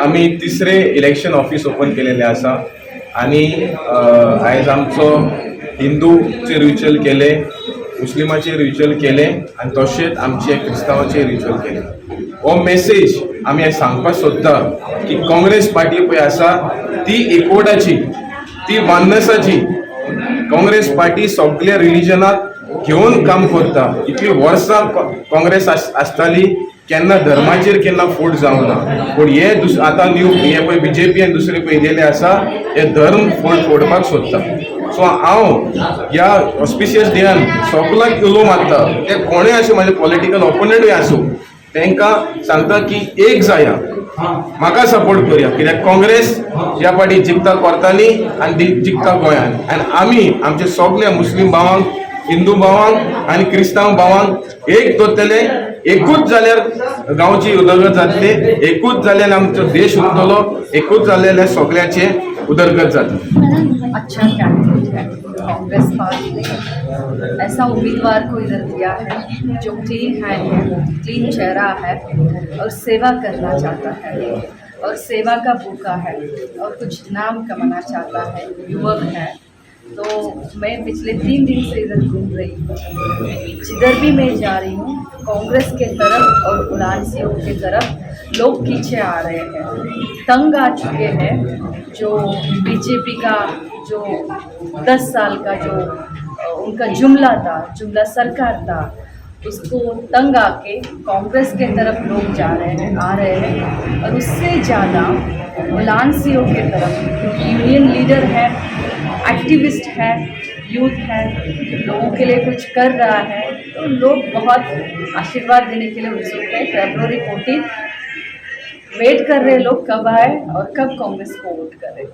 आमी तिसरे election office open केलेले आसा आनी आयज आमचो हिंदूचे रिच्युअल केले, मुस्लिमाचे रिच्युअल केले आनी तशेंच आमचे क्रिस्तांवाचे रिच्युअल केले. हो मेसेज आमी आयज सांगपाक सोदता की काँग्रेस पार्टी पळय आसा ती एकवटाची, ती वननेसाची. काँग्रेस पार्टी सगल्या रिलिजनाक घेवन काम करता. इतली वर्सां काँग्रेस आसताली, केन्ना धर्माचेर केन्ना फूट जावना. पूण हे आतां न्यू हे पळय बीजेपी आनी दुसरे पळय येयलेले आसा, हे धर्म फोडपाक सोदता. सो हांव ह्या ऑस्पिशियस डेयान सगल्यांक उलो मारता, ते कोणूय आसूं, म्हाजे पॉलिटिकल ऑपोनंटूय आसूं, तांकां सांगता की एक जाया, म्हाका सपोर्ट करुया, कित्याक काँग्रेस ह्या फावटी जिखता कोर्तांनी आनी जिखता गोंयान. आनी आमी आमचे सगल्या मुस्लीम भावांक, हिंदू भावांक आनी क्रिस्तांव भावांक एक दवरतले. एकूच जाल्यार गांवची उदरगत जातली, एकूच जाल्यार आमचो देश उरतलो, एकूच जाल्यार सगळ्याचे उदरगत जातली. अच्छा कैंडिडेट है. कांग्रेस पार्टी ने ऐसा उम्मीदवार को इधर दिया है जो क्लीन हैंड है, क्लीन चेहरा है और सेवा करना चाहता है और सेवा का भूखा है और कुछ नाम कमाना चाहता है, युवक है. तो मैं पिछले 3 दिन से इधर घूम रही हूँ. जिधर भी मैं जा रही हूँ, कांग्रेस के तरफ और उलानसियों के तरफ लोग पीछे आ रहे हैं. तंग आ चुके हैं. जो बीजेपी का जो 10 साल का जो उनका जुमला था, जुमला सरकार था, उसको तंग आके कांग्रेस के तरफ लोग जा रहे हैं, आ रहे हैं और उससे ज़्यादा उलानसियों के तरफ, क्योंकि यूनियन लीडर है, एक्टिविस्ट है, यूथ है, लोगों के लिए कुछ कर रहा है, तो लोग बहुत आशीर्वाद देने के लिए उत्सुक है. फरवरी 14 वेट कर रहे हैं लोग, कब आए और कब कांग्रेस को वोट करें.